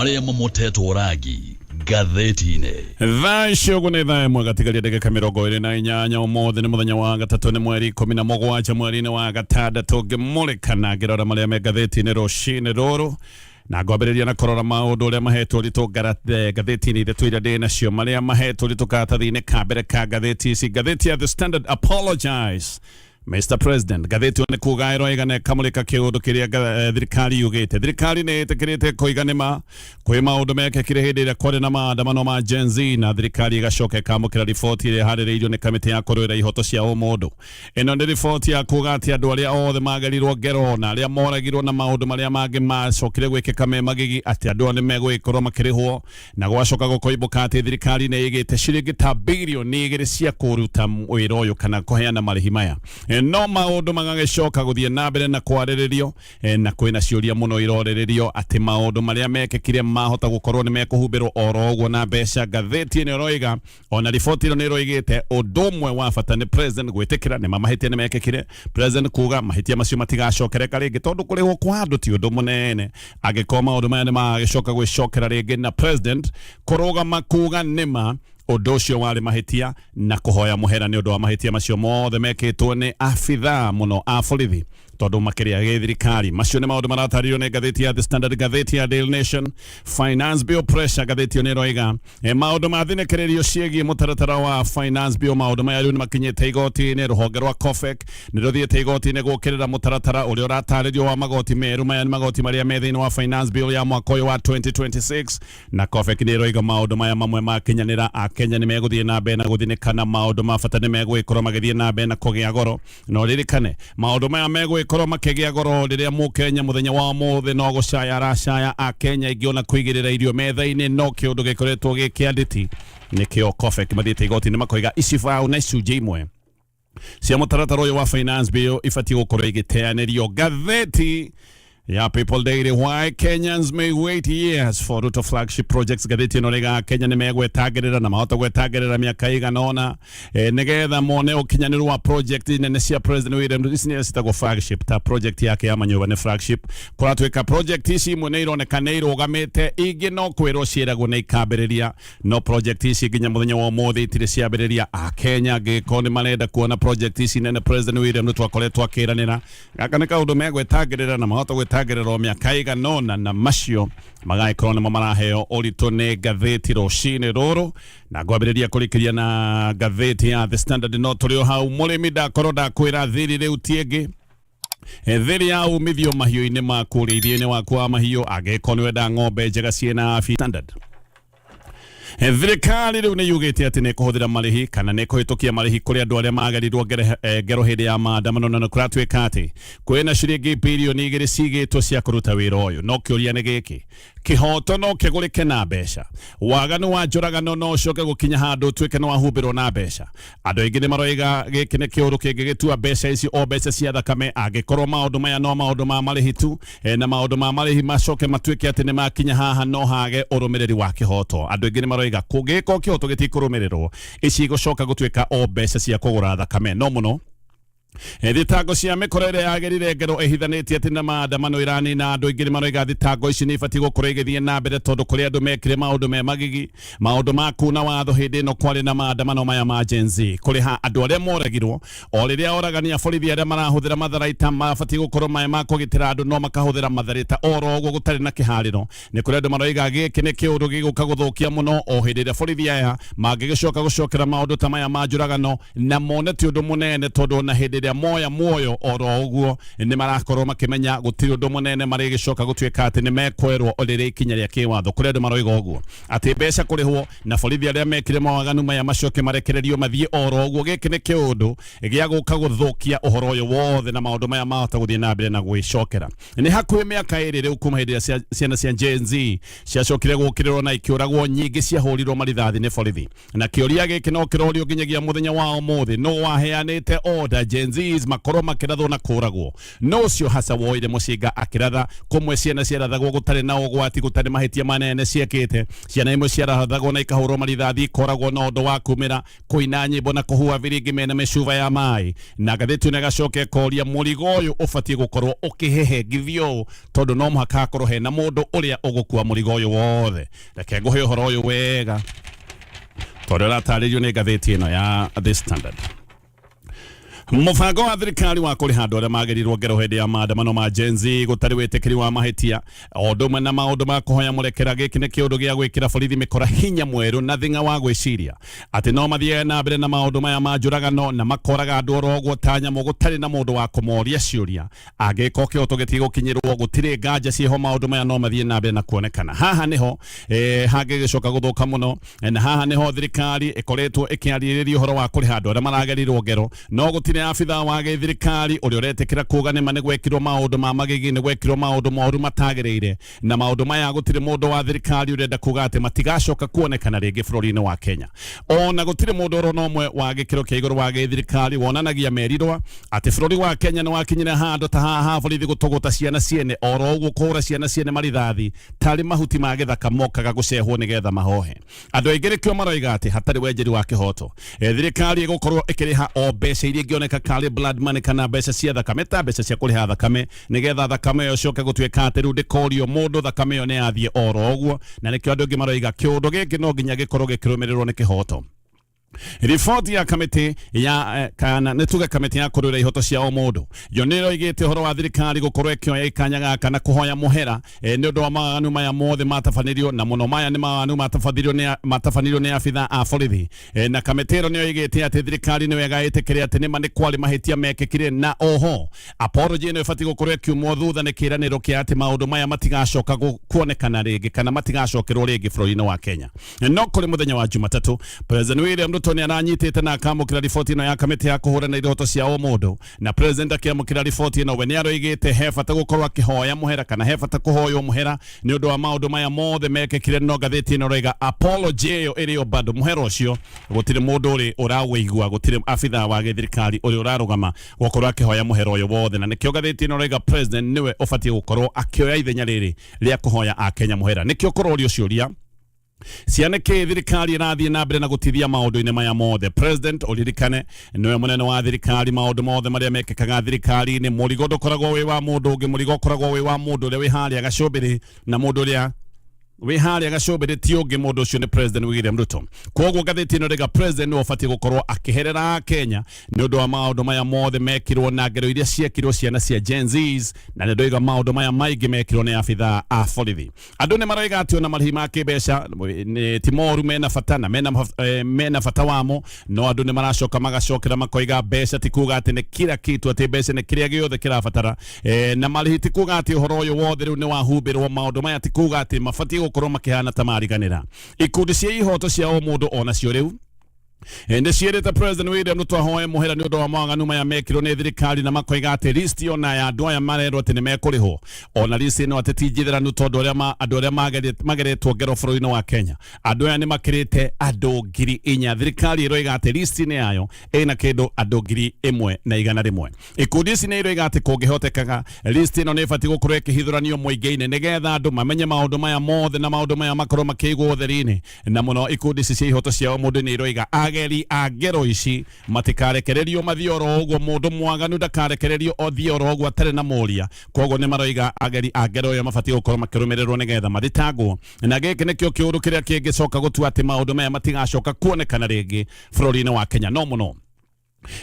Marĩa mamotetwo rangi ngathĩti-inĩ. Thaa icio ũguo nĩ thaa 1 gatigaria ndagĩka 28. Ũmũthĩ nĩ mũthenya wa gatatũ, nĩ mweri 17 mweri-inĩ wa gatandatũ. Ngĩmũrĩka na ngĩrora marĩa me ngathĩti-inĩ rũcinĩ rũrũ, na ngwambĩrĩria na kũrora maũndũ ũrĩa mahetwo ũritũ ngathĩti-inĩ ithatũ iria ndĩ nacio, marĩa mahetwo ũritũ karatathi-inĩ ka mbere ka ngathĩti ici. Ngathĩti ya The Standard, "Apologize Mr President", ngathĩti ĩyo nĩ kuga ĩroiga na ĩkamũrĩka kĩũndũ kĩrĩa thirikari yugĩte. Thirikari nĩ ĩtĩkĩrĩte koiga nĩma kwĩ maũndũ mekĩkire hĩndĩ ĩrĩa kwarĩ na maandamano ma Gen Z, na thirikari ĩgacoka ĩkamũkĩra riboti ĩrĩa ĩharĩrĩirio nĩ kamĩtĩ ya kũrũĩra ihoto cia ũmũndũ. Ĩno nĩ riboti ya kuga atĩ andũ arĩa othe magerirwo ngero na arĩa moragirwo na maũndũ marĩa mangĩ macokire gwĩkĩka me magigi, atĩ andũ ao nĩ megũgĩkorwo makĩrĩhwo, na gwacoka gũkoimbũka atĩ thirikari nĩ ĩgĩte ciringi ta birioni 2 cia kũruta wĩra ũyũ kana kũheana marĩhi maya. No maũndũ magagĩcoka gũthiĩ na mbere na kwarĩrĩrio, na kwĩna ciũria mũno irorĩrĩrio atĩ maũndũ marĩa mekĩkire mahota gũkorwo nĩ mekũhumbĩrwo oro ũguo na mbeca. Ngathĩti ĩno ĩroiga ona riboti ĩno nĩ ĩroigĩte ũndũ ũmwe wa bata nĩ president gwĩtĩkĩra nĩ ma mahĩtia nĩ mekĩkire, president kuga mahĩtia macio matigacokereka rĩngĩ, tondũ kũrĩhwo kwa andũ ti ũndũ mũnene angĩkorwo maũndũ maya nĩ magagĩcoka gwĩcokera rĩngĩ, na president kũrũgama kuga nĩma ũndũ ũcio warĩ mahĩtia na kũhoya mũhera nĩ ũndũ wa mahĩtia macio mothe mekĩtwo nĩ abithaa mũno a borithi, tondũ makĩrĩa gĩthirikari. Macio nĩ maũndũ maratarĩrio nĩ ngathĩti ya The Standard. Ngathĩti ya Daily Nation, "Finance Bill pressure", ngathĩti ĩyo nĩ ĩroiga maũndũ ma thinĩkĩrĩrio ciĩgiĩ mũtaratara wa Finance Bill. Maũndũ maya rĩu nĩ makinyĩte igoti-inĩ. Rũhonge rwa COFEC nĩ rũthiĩte igoti-inĩ gũkĩrĩra mũtaratara ũrĩa ũratarĩrio wa magoti merũ. Maya nĩ magoti marĩa me thĩinĩ wa Finance Bill ya mwaka ũyũ wa 2026, na COFEC nĩ ĩroiga maũndũ maya mamwe makinyanĩra, Akenya nĩ megũthiĩ na mbere na gũthinĩka na maũndũ ma bata nĩ megũgĩkorwo magĩthiĩ na mbere na kũgĩa goro. Na ũririkane maũndũ maya megũgĩkorwo makĩgĩa goro rĩrĩa mũkenya mũthenya wa ũmũthĩ no gũcaya aracaya. Akenya aingĩ ona kũigĩrĩra irio metha-inĩ no kĩũndũ gĩkoretwo gĩ kĩandĩti. Nĩkĩo COFEC mathiĩte igoti-inĩ makoiga icibaũ na icunjĩ imwe cia mũtaratara ũyũ wa Finance Bill ibatiĩ gũkorwo igĩteanĩrio. Ngathĩti ya People Daily, "Why Kenyans may wait years for Ruto flagship projects". Ngathĩti ĩno rĩga Kenya nĩ megwetangĩrĩra na mahota gwetangĩrĩra mĩaka ĩigana ũna nĩgetha mone ũkinyanĩru wa project nene cia President William Ruto. Ici nĩcio citagwo flagship, ta project yake ya manyũmba nĩ flagship. Kũratuĩka project ici imwe nĩ ironeka nĩ irũgamĩte, ingĩ no kwĩrwo ciĩragwo nĩ ikambĩrĩria, no project ici nginya mũthenya wa ũmũthĩ itirĩ ciambĩrĩria. Akenya angĩkorwo nĩ marenda kuona project ici nene President William Ruto akoretwo akĩranĩra, gaka nĩ kaũndũ megwetangĩrĩra na mahota gwĩtangĩrĩra o mĩaka ĩigana ũna, na macio magagĩkorwo nĩmo maraheo ũritũ nĩ ngathĩti rũcinĩ rũrũ. Na ngwambĩrĩria kũrĩkĩria na ngathĩti ya The Standard. No tũrĩ o hau, mũrĩmi ndakorwo ndakwĩra thiri rĩu ti ĩngĩ. Thiri ya umithio mahiũ-inĩ maku, ũrĩithio-inĩ waku wa mahiũ, angĩkorwo nĩ wenda ng'ombe njega ciĩna afya. Standard, thirikari rĩu nĩ yugĩte atĩ nĩ ĩkũhũthĩra marĩhi kana nĩ ĩkũhĩtũkia marĩhi kũrĩ andũ arĩa magerirwo ngero hĩndĩ ya maandamano, na nĩ kũratuĩka atĩ kwĩna ciringi birioni 2 cigĩtwo cia kũruta wĩra ũyũ. No kĩũria nĩ gĩkĩ: kĩhoto no kĩgũrĩke na mbeca? Waganu wa njũragano no ũcoke gũkinya handũ ũtuĩke nĩ wahumbĩrwo na mbeca? Andũ aingĩ nĩ maroiga gĩkĩ nĩ kĩũndũ kĩngĩgĩtua mbeca ici o mbeca cia thakame, angĩkorwo maũndũ maya no maũndũ ma marĩhi tu, na maũndũ ma marĩhi macoke matuĩke atĩ nĩ makinya haha no hage ũrũmĩrĩri wa kĩhoto. Andũ aingĩ nĩ maroiga kũngĩgĩkorwo kĩhoto gĩtikũrũmĩrĩrwo, ici igũcoka gũtuĩka o mbeca cia kũgũra thakame. No mũno thitango cia mĩkora ĩrĩa yagĩrire ngero ĩhithanĩtie atĩ na maandamano ĩranina. Andũ aingĩ nĩ maroiga thitango ici nĩ ibatiĩ gũkorwo igĩthiĩ na mbere, tondũ kũrĩ andũ mekire maũndũ me magigi, maũndũ ma kuna watho hĩndĩ ĩno kwarĩ na maandamano maya ma Gen Z. Kũrĩha andũ arĩa moragirwo o rĩrĩa oragani a borithi arĩa marahũthĩra matharaita mabatiĩ gũkorwo maĩ ma kũgitĩra andũ, no makahũthĩra matharaita oro ũguo gũtarĩ na kĩharĩro. Nĩ kũrĩ andũ maroiga gĩkĩ nĩ kĩũndũ gĩgũka gũthũkia mũno o hĩndĩ ĩrĩa borithi aya mangĩgĩcoka gũcokera maũndũ ta maya ma njũragano na mone ti ũndũ mũnene, tondũ ona hĩndĩ ĩrĩa moya muoyo oro ũguo nĩ marakorwo makĩmenya gũtirĩ ũndũ mũnene marĩgĩcoka gũtuĩka atĩ nĩ mekwerwo rĩrĩa ikinya rĩa kĩwatho. Kũrĩ andũ maroiga ũguo atĩ mbeca kũrĩhwo na borithi arĩa mekire mawaganu maya macoke marekererio mathiĩ oro ũguo, gĩkĩ nĩ kĩũndũ gĩa gũka gũthũkia ũhoro ũyũ wothe na maũndũ maya mahota gũthiĩ na mbere na gwĩcokera. Nĩ hakuhĩ mĩaka 2 rĩu kuma hĩndĩ ĩrĩa ciana cia Gen Z ciacokire gũkĩrĩrwo na ikĩũragwo, nyingĩ ciahũrirwo marithathi nĩ borithi, na kĩũria gĩkĩ no kĩrorio nginyagia mũthenya wa ũmũthĩ: no waheanĩte order Gen Gen Zs makorwo makĩrathwo na kũragwo. No ũcio hasa woire mũcinga akĩratha kũmwe ciana ciarathagwo gũtarĩ na ũgwati, gũtarĩ mahĩtia manene ciekĩte. Ciana imwe ciarathagwo na ikahũrwo marithathi, ikoragwo na ũndũ wa kumĩra kũina nyĩmbo na kũhuha biringi mena mĩcuba ya maĩ. Na ngathĩti ĩno ĩgacoka ĩkoria mũrigo ũyũ ũbatiĩ gũkorwo ũkĩhehengithio ũũ, tondũ no mũhaka hakorwo hena mũndũ ũrĩa ũgũkua mũrigo ũyũ wothe. Reke ngũhe ũhoro ũyũ wega tondũ ũratarĩrio nĩ ngathĩti ĩno ya The Standard. Mũbango wa thirikari wa kũrĩha andũ arĩa magĩrirwo ngero hĩndĩ ya maandamano ma Gen Z gũtarĩ wĩtĩkĩri wa mahĩtia o ũndũ ũmwe na maũndũ ma kũhoya mũrekera. Gĩkĩ nĩ kĩũndũ gĩa gwĩkĩra borithi mĩkora hinya mwerũ na thing'a wa gwĩciria atĩ no mathiage na mbere na maũndũ maya ma njũragano na makoraga andũ oro ũguo ta nyamũ gũtarĩ na mũndũ wa kũmoria ciũria. Angĩkorwo kĩhoto gĩtigũkinyĩrwo, gũtirĩ nganja ciĩho, maũndũ maya no mathiĩ na mbere na kuonekana. Haha nĩho hangĩgĩcoka gũthũka mũno, na haha nĩho thirikari ĩkoretwo ĩkĩarĩrĩria ũhoro wa kũrĩha andũ arĩa maragerirwo ngero, no gũtirĩ abithaa wa gĩthirikari ũrĩa ũretĩkĩra kuga nĩma nĩ gwekirwo maũndũ ma magigi, nĩ gwekirwo maũndũ moru matagĩrĩire, na maũndũ maya gũtirĩ mũndũ wa thirikari ũrenda kuga atĩ matigacoka kuonekana rĩngĩ bũrũri-inĩ wa Kenya. Ona gũtirĩ mũndũ oro na ũmwe wa gĩkĩro kĩa igũrũ wa gĩthirikari wonanagia merirwa atĩ bũrũri wa Kenya nĩ wakinyire handũ ta haha borithi gũtũgũta ciana ciene oro ũguo, kũhũra ciana ciene marithathi tarĩ mahuti ma gĩthaka mokaga gũcehwo nĩgetha mahohe. Andũ aingĩ nĩkĩo maroiga atĩ hatarĩ wenjeri wa kĩhoto, thirikari ĩgũkorwo ĩkĩrĩha o mbeca iria ingĩoneka karĩ blood money kana mbeca cia thakame, ta mbeca cia kũrĩha thakame, nĩgetha thakame ĩyo ĩcoke gũtuĩka atĩ rĩu ndĩkorio mũndũ, thakame ĩyo nĩ yathiĩ oro ũguo. Na nĩkĩo andũ aingĩ maroiga kĩũndũ gĩkĩ no nginya gĩkorwo gĩkĩrũmĩrĩrwo nĩ kĩhoto. Riboti ya kamĩtĩ ya kana nĩ tuge kamĩtĩ ya kũrũĩra ihoto cia o mũndũ yo nĩ ĩroigĩte ũhoro wa thirikari gũkorwo ĩkĩoya ikanya gaka na kũhoya mũhera nĩ ũndũ wa mawaganu maya mothe matabanĩrio, na mũno maya nĩ mawaganu matabanĩrio nĩ abitha a borithi. Na kamĩtĩ ĩno nĩyo ĩgĩte atĩ thirikari nĩ wega ĩtĩkĩre atĩ nĩma nĩ kwarĩ mahĩtia mekĩkire, na oho apology ĩno ĩbatiĩ gũkorwo ĩkiumwo thutha nĩ kĩĩranĩro kĩa atĩ maũndũ maya matigacoka kuonekana rĩngĩ kana matigacokerwo rĩngĩ bũrũri-inĩ wa Kenya. No kũrĩ mũthenya wa Jumatatũ, President William Ruto nĩ aranyitĩte na akamũkĩra riboti ĩno ya kamĩtĩ ya kũhũrana ihoto cia o mũndũ. Na President akĩamũkĩra riboti ĩno, we nĩ aroigĩte he bata gũkorwo akĩhoya mũhera kana he bata kũhoywo mũhera nĩ ũndũ wa maũndũ maya mothe mekĩkire. No ngathĩti ĩno ĩroiga apology ĩyo ĩrĩ o bado, mũhera ũcio gũtirĩ mũndũ ũrĩ ũrawĩigua, gũtirĩ abithaa wa gĩthirikari ũrĩ ũrarũgama gũkorwo akĩhoya mũhera ũyũ wothe. Na nĩkĩo ngathĩti ĩno ĩroiga President nĩwe ũbatiĩ gũkorwo akĩoya ithenya rĩrĩ rĩa kũhoya Akenya mũhera. Nĩkĩo kũrorio ciũria ciana kĩ thirikari ĩrathiĩ na mbere na gũtithia maũndũ-inĩ maya mothe. President, ũririkane nĩwe mũnene wa thirikari, maũndũ mothe marĩa mekĩkaga thirikari-inĩ, mũrigo ndũkoragwo wĩ wa mũndũ ũngĩ, mũrigo ũkoragwo wĩ wa mũndũ ũrĩa wĩ harĩa gacũmbĩrĩ, na mũndũ ũrĩa wĩ harĩa gacũmbĩrĩ ti ũngĩ, mũndũ ũcio nĩ President William Ruto. Koguo ngathĩti ĩno ĩrauga President nĩwe ũbatiĩ gũkorwo akĩherera Kenya nĩ ũndũ wa maũndũ maya mothe mekirwo na ngero iria ciekirwo ciana cia Gen Zs, na nĩ ndoiga maũndũ maya maingĩ mekirwo nĩ abithaa a borithi. Andũ nĩ maroiga atĩ ona marĩhi ma kĩmbeca ti moru, mena bata na mena bata wamo, no andũ nĩ maracoka magacokera makoiga mbeca ti kuga atĩ nĩ kila kitu, atĩ mbeca nĩ kĩrĩa gĩothe kĩrabatara, na marĩhi ti kuga atĩ ũhoro ũyũ wothe rĩu nĩ wahumbĩrwo. Maũndũ maya ti kuga atĩ mabatiĩ gũkorwo makĩhana ta mariganĩra. Ikundi cia ihoto cia o mũndũ onacio rĩu nĩ ciĩrĩte President William Ruto ahoe mũhera nĩ ũndũ wa mawaganu maya mekirwo nĩ thirikari, na makoiga atĩ list ona ya andũ aya marerwo atĩ nĩ mekũrĩhwo, ona list ĩno atĩ ti njitheranu, tondũ andũ arĩa mageretwo ngero bũrũri-inĩ wa Kenya, andũ aya nĩ makĩrĩte andũ 4,000. Thirikari ĩroiga atĩ list-inĩ yayo ĩna kĩndũ andũ 1,100. Ikundi ici nĩ iroiga atĩ kũngĩhotekaga list ĩno nĩ ĩbatiĩ gũkorwo ĩkĩhithũranio mũingĩ-inĩ nĩgetha andũ mamenye maũndũ maya mothe na maũndũ maya makorwo makĩigwo ũtheri-inĩ. Na mũno ikundi ici cia ihoto cia mũndũ nĩ iroiga ageri a ngero ici matikarekererio mathiĩ oro ũguo, mũndũ mwaganu ndakarekererio othiĩ oro ũguo atarĩ na mũria. Koguo nĩ maroiga ageri a ngero ĩyo mabatiĩ gũkorwo makĩrũmĩrĩrwo nĩgetha mathitangwo, na gĩkĩ nĩkĩo kĩũndũ kĩrĩa kĩngĩcoka gũtua atĩ maũndũ maya matigacoka kuonekana rĩngĩ bũrũri-inĩ wa Kenya. No mũno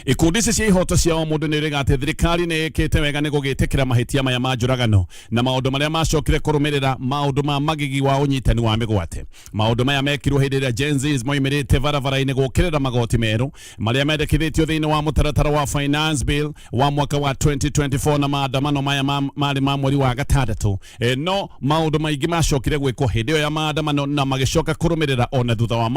ikundi ici cia ihoto cia o mũndũ nĩ irĩga atĩ thirikari nĩ ĩkĩte wega nĩ gũgĩtĩkĩra mahĩtia maya ma njũragano na maũndũ marĩa macokire kũrũmĩrĩra maũndũ ma magigi wa ũnyitani wa mĩgwate. Maũndũ maya mekirwo hĩndĩ ĩrĩa Gen Zs moimĩrĩte barabara-inĩ gũkĩrĩra magoti merũ marĩa mendekithĩtio thĩinĩ wa mũtaratara wa Finance Bill wa mwaka wa 2024, na maandamano maya marĩ ma mweri wa gatandatũ. No maũndũ maingĩ macokire gwĩkwo hĩndĩ ĩyo ya maandamano na magĩcoka kũrũmĩrĩra ona thutha wa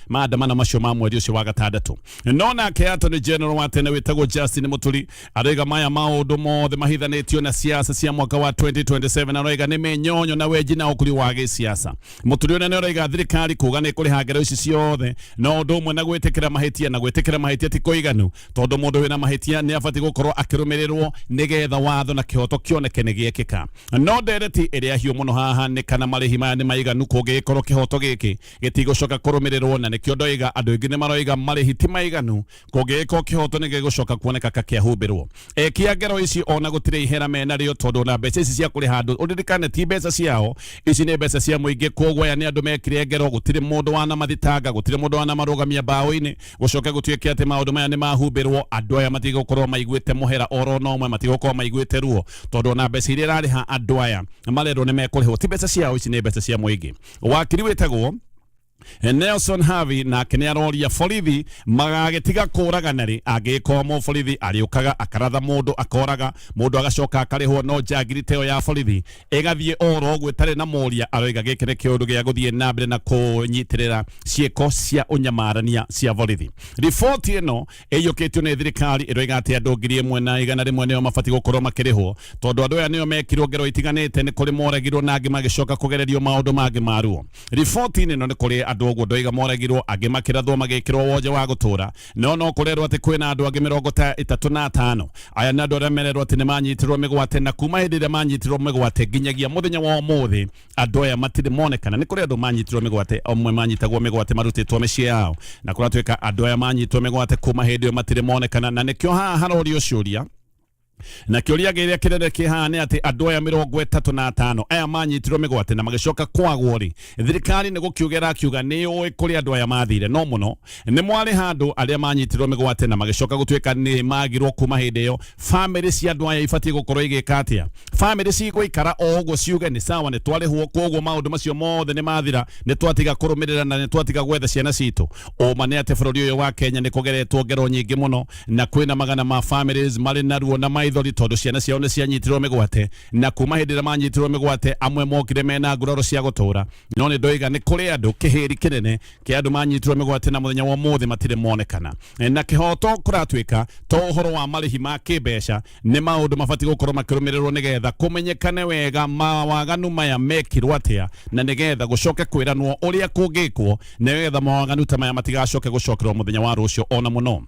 maandamano macio ma mweri ũcio wa gatandatũ. No nake Ndeto nĩ general wa tene wĩtagwo Justin Muturi, aroiga maya maũndũ mothe mahithanĩtio na siasa cia mwaka wa 2027. Aroiga nĩ mĩnyonyo na wenji na ũkuri wa gĩsiasa. Muturi ũrĩa nĩ aroiga thirikari kuga nĩ kũrĩha ngero ici ciothe no ũndũ ũmwe na gwĩtĩkĩra mahĩtia, na gwĩtĩkĩra mahĩtia ti kũiganu, tondũ mũndũ wĩna mahĩtia nĩ abatiĩ gũkorwo akĩrũmĩrĩrwo nĩgetha watho na kĩhoto kĩoneke nĩ gĩekĩka. No ndereti ĩrĩa hiũ mũno haha nĩ kana marĩhi maya nĩ maiganu kũngĩgĩkorwo kĩhoto gĩkĩ gĩtigũcoka kũrũmĩrĩrwo, na nĩkĩo ndoiga andũ aingĩ nĩ maroiga marĩhi ti maiganu kũngĩgĩkorwo kĩhoto nĩ gĩgũcoka kuoneka kakĩahumbĩrwo. Ekia ngero ici ona gũtirĩ ihera menarĩo, tondũ ona mbeca ici cia kũrĩha andũ, ũririkane ti mbeca ciao, ici nĩ mbeca cia mũingĩ. Koguo aya nĩ andũ mekire ngero, gũtirĩ mũndũ wanamathitanga, gũtirĩ mũndũ wanamarũgamia mbaũ-inĩ, gũcoke gũtuĩke atĩ maũndũ maya nĩ mahumbĩrwo. Andũ aya matigũkorwo maiguĩte mũhera oro na ũmwe, matigũkorwo maiguĩte ruo, tondũ ona mbeca iria irarĩha andũ aya marerwo nĩ mekũrĩhwo ti mbeca ciao, ici nĩ mbeca cia mũingĩ. Wakiri wĩtagwo Nelson Harvey nake nĩ aroria borithi magagĩtiga kũragana rĩ, angĩgĩkorwo mũborithi arĩũkaga akaratha mũndũ, akoraga mũndũ, agacoka akarĩhwo, no njangiri ta ĩyo ya borithi ĩgathiĩ oro ũguo ĩtarĩ na mũria. Aroiga gĩkĩ nĩ kĩũndũ gĩa gũthiĩ na mbere na kũnyitĩrĩra ciĩko cia ũnyamarania cia borithi. Riboti ĩno ĩiyũkĩtio nĩ thirikari ĩroiga atĩ andũ 1,100 nĩo mabatiĩ gũkorwo makĩrĩhwo, tondũ andũ aya nĩo mekirwo ngero itiganĩte, nĩ kũrĩ moragirwo na angĩ magĩcoka kũgererio maũndũ mangĩ ma ruo. Riboti-inĩ ĩno nĩ kũrĩ andũ ũguo ndoiga moragirwo, angĩ makĩrathwo magĩkĩrwo wonje wa gũtũra, no no kũrerwo atĩ kwĩna andũ angĩ 35. Aya nĩ andũ arĩa mererwo atĩ nĩ manyitirwo mĩgwate, na kuma hĩndĩ ĩrĩa manyitirwo mĩgwate nginyagia mũthenya wa ũmũthĩ andũ aya matirĩ monekana. Nĩ kũrĩ andũ manyitirwo mĩgwate, amwe manyitagwo mĩgwate marutĩtwo mĩciĩ yao, na kũratuĩka andũ aya manyitwo mĩgwate kuma hĩndĩ ĩyo matirĩ monekana, na nĩkĩo haha harorio ciũria. Na kĩũria kĩrĩa kĩnene kĩ haha nĩ atĩ andũ aya 35 aya manyitirwo mĩgwate na magĩcoka kwagwo rĩ, thirikari nĩ gũkiuga ĩrakiuga nĩ yũĩ kũrĩa andũ aya mathire, no mũno nĩ mwarĩ handũ arĩa manyitirwo mĩgwate na magĩcoka gũtuĩka nĩ magirwo kuma hĩndĩ ĩyo. Bamĩrĩ cia andũ aya ibatiĩ gũkorwo igĩka atĩa? Bamĩrĩ cigũikara o ũguo ciuge nĩ sawa, nĩ twarĩhwo, koguo maũndũ macio mothe nĩ mathira, nĩ twatiga kũrũmĩrĩra na nĩ twatiga gwetha ciana citũ? Ũma nĩ atĩ bũrũri ũyũ wa Kenya nĩ kũgeretwo ngero nyingĩ mũno, na kwĩna magana ma families marĩ na ruo na maithori tondũ ciana ciao nĩ cianyitirwo mĩgwate, na kuma hĩndĩ ĩrĩa manyitirwo mĩgwate amwe mokire mena nguraro cia gũtũra. No nĩ ndoiga nĩ kũrĩ andũ, kĩhĩri kĩnene kĩa andũ manyitirwo mĩgwate na mũthenya wa ũmũthĩ matirĩ monekana. Na kĩhoto kũratuĩka to ũhoro wa marĩhi ma kĩmbeca, nĩ maũndũ mabatiĩ gũkorwo makĩrũmĩrĩrwo nĩgetha kũmenyekane wega mawaganu maya mekirwo atĩa, na nĩgetha gũcoke kwĩranwo ũrĩa kũngĩkwo nĩgetha mawaganu ta maya matigacoke gũcokerwo mũthenya wa rũciũ ona mũno.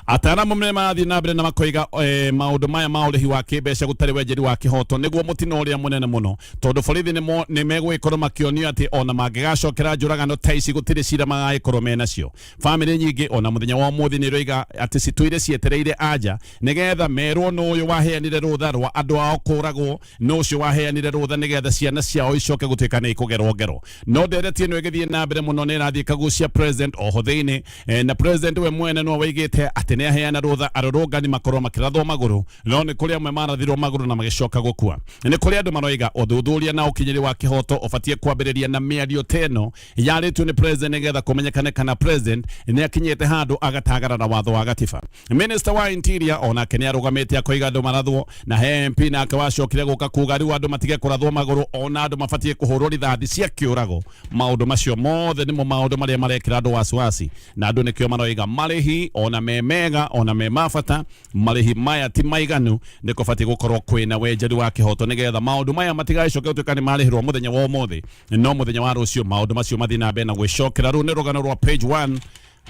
Ataaramu nĩ marathiĩ na mbere na makoiga maũndũ maya ma ũrĩhi wa kĩmbeca gũtarĩ wenjeri wa kĩhoto nĩguo mũtino ũrĩa mũnene mũno, tondũ borithi nĩ megũgĩkorwo makĩonio atĩ ona mangĩgacokera njũragano ta ici gũtirĩ cira magagĩkorwo menacio. Bamĩrĩ nyingĩ ona mũthenya wa ũmũthĩ nĩ iroiga atĩ citũire cietereire anja nĩgetha merwo nũ ũyũ waheanire rũtha rwa andũ ao kũragwo, nũ ũcio waheanire rũtha nĩgetha ciana ciao icoke gũtuĩka nĩ ikũgerwo ngero. No ndereti ĩno ĩgĩthiĩ na mbere mũno nĩ ĩrathiĩ ĩkagucia president oho thĩinĩ, na president we mwene nĩwe waigĩte atĩ nĩ aheana rũtha arũrũngani makorwo makĩrathwo magũrũ, no nĩ kũrĩ amwe marathirwo magũrũ na magĩcoka gũkua. Nĩ kũrĩ andũ maroiga ũthuthuria na ũkinyĩri wa kĩhoto ũbatiĩ kwambĩrĩria na mĩario ta ĩno yarĩtio nĩ president nĩgetha kũmenyekane kana president nĩ akinyĩte handũ agatagarara watho wa gatiba. Minister wa Interior onake nĩ arũgamĩte akoiga andũ marathwo, na he MP nake wacokire gũka kuga rĩu andũ matige kũrathwo magũrũ, ona andũ mabatiĩ kũhũrwo rithathi cia kĩũrago. Maũndũ macio mothe nĩmo maũndũ marĩa marekĩra andũ wasiwasi, na andũ nĩkĩo maroiga marĩhi ona me mega ona me ma bata, marĩhi maya ti maiganu, nĩ kũbatiĩ gũkorwo kwĩna wenjeri wa kĩhoto nĩgetha maũndũ maya matigagĩcoke gũtuĩka nĩ marĩhĩrwo mũthenya wa ũmũthĩ, no mũthenya wa rũciũ maũndũ macio mathiĩ na mbere na gwĩcokera. Rũu nĩ rũgano rwa page 1